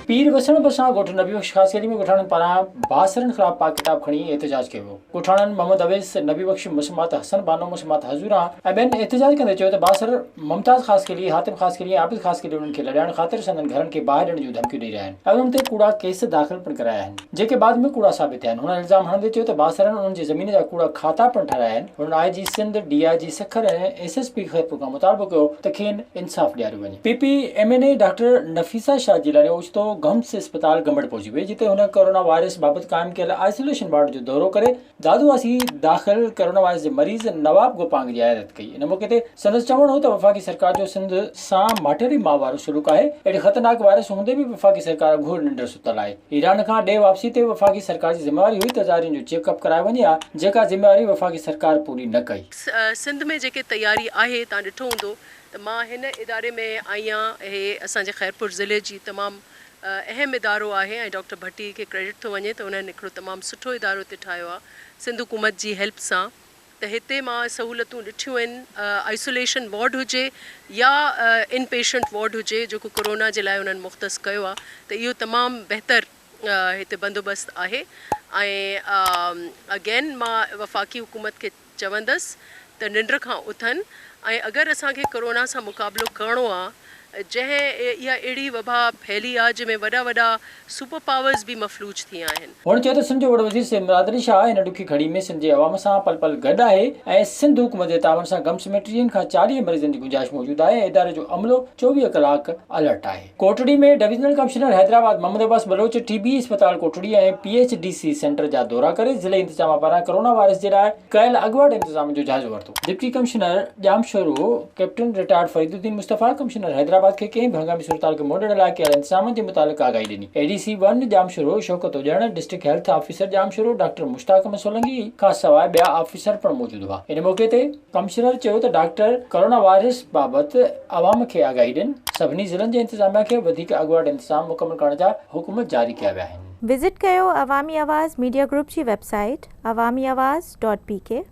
پير وسڻ ڀرسان ڳوٺ نبي بخش خاصخيلي ۾ ڳوٺاڻن پاران بااثرن خلاف پاڪ ڪتاب کڻي احتجاج ڪيو ويو. ڳوٺاڻن محمد اويس، نبي بخش، مسمات حسن بانو، مسمات حضوران ۽ ٻين احتجاج ڪندي چيو ته بااثر ممتاز خاصخيلي، حاتم خاصخيلي ۽ عابد خاصخيلي انهن کي لڏائڻ خاطر سندن گهرن کي باهه ڏيڻ جون ڌمڪيون ڏئي رهيا آهن ۽ انهن تي ڪوڙا ڪيس داخل پڻ ڪرايا آهن جيڪي بعد ۾ ڪوڙا ثابت ٿيا آهن. هنن الزام هڻندي چيو ته بااثرن انهن جي زمين جا ڪوڙا کاتا پڻ ٺهرايا آهن. هنن I G Sindh, D I G Sukkur ۽ S S P Khairpur کان مطالبو ڪيو ته کين انصاف ڏياريو وڃي. P P M N A doctor Nafisa Shah Jilani اوچتو گمس اسپتال گمبٽ پهچي وئي جتي هن ڪورونا وائرس بابت قائم ڪيل آئسوليشن وارڊ جو دورو ڪري دادو واسي داخل ڪورونا وائرس جي مريض نواب گوپانگ جي عيادت ڪئي. ان موقعي تي سندس چوڻ هو ته وفاقي سرڪار جو سنڌ سان ماٺيري ماء وارو سلوڪ آهي، اهڙي خطرناڪ وائرس هوندي به وفاقي سرڪار اگهور ننڊ ستل آهي. ايران کان ڏيهه واپسي تي وفاقي سرڪار جي ذميواري هئي ته زائرين جو چيڪ اپ ڪرايو وڃي ها جيڪا ذميواري وفاقي سرڪار پوري نه ڪئي. سنڌ ۾ جيڪي تياري آهي تان ڏٺو هوندو ته مان هن اداري ۾ آئي آهيان هي اسان جي خيرپور ضلعي جي تمام اهم ادارو آهي ۽ ڊاڪٽر ڀٽي کي ڪريڊٽ ٿو وڃي ته انهن هڪڙو تمام سٺو ادارو هتي ٺاهيو آهي سنڌ حڪومت جي هيلپ سان ته هتي مان سهولتون ڏٺيون آهن آئسوليشن وارڊ هجي يا ان پيشنٽ وارڊ هجي جيڪو ڪورونا جي لاء انهن مختص ڪيو آهي ته اهو تمام بهتر هتي بندوبست آهي ۽ اگين مان وفاقي حڪومت کي چوندس ته ننڊ کان اٿن ۽ اگر اسان کي ڪورونا سان مقابلو ڪرڻو آ جنهن اها اهڙي وبا ڦهلي آ جنهن ۾ وڏا وڏا سپر پاورز به مفلوج ٿي آهن. هن چيو ته سنڌ جو وڏو وزير سيد مراد علي شاهه هن ڏکي گهڙي ۾ سنڌ جي عوام سان پل پل گڏ آهي ۽ سنڌ حڪومت جي تعاون سان گمس ۾ 30 کان 40 مريضن جي گنجائش موجود آهي ۽ اداري جو عملو 24 ڪلاڪ الرٽ آهي. Kotri ۾ divisional commissioner Hyderabad Muhammad Abbas Baloch T B اسپتال Kotri ۽ P H D C centre جا دورا ڪري ضلعي انتظاميا پاران ڪرونا وائرس جي لاء ڪيل اڳواٽ انتظامن جو جائزو ورتو. Deputy commissioner Jamshoro captain retired Fariduddin Mustafa commissioner Hyderabad کي ڪنهن به هنگامي صورتحال کي منهن ڏيڻ لاء ڪيل انتظامن جي متعلق آگاهي ڏني. A D C one Jamshoro Shaukat Ujan, district health officer Jamshoro doctor Mushtaq Ahmed Solangi کانسواء ٻيا آفيسر پڻ موجود هئا. ان موقعي تي ڪمشنر چيو ته ڊاڪٽر ڪرونا وائرس بابت عوام کي آگاهي ڏين، سڀني ضلعن جي انتظاميا کي وڌيڪ اڳواٽ انتظام مڪمل ڪرڻ جا حڪم جاري ڪيا ويا آهن. وزٽ ڪيو عوامي آواز ميڊيا گروپ جي website Awami Awaz dot P K.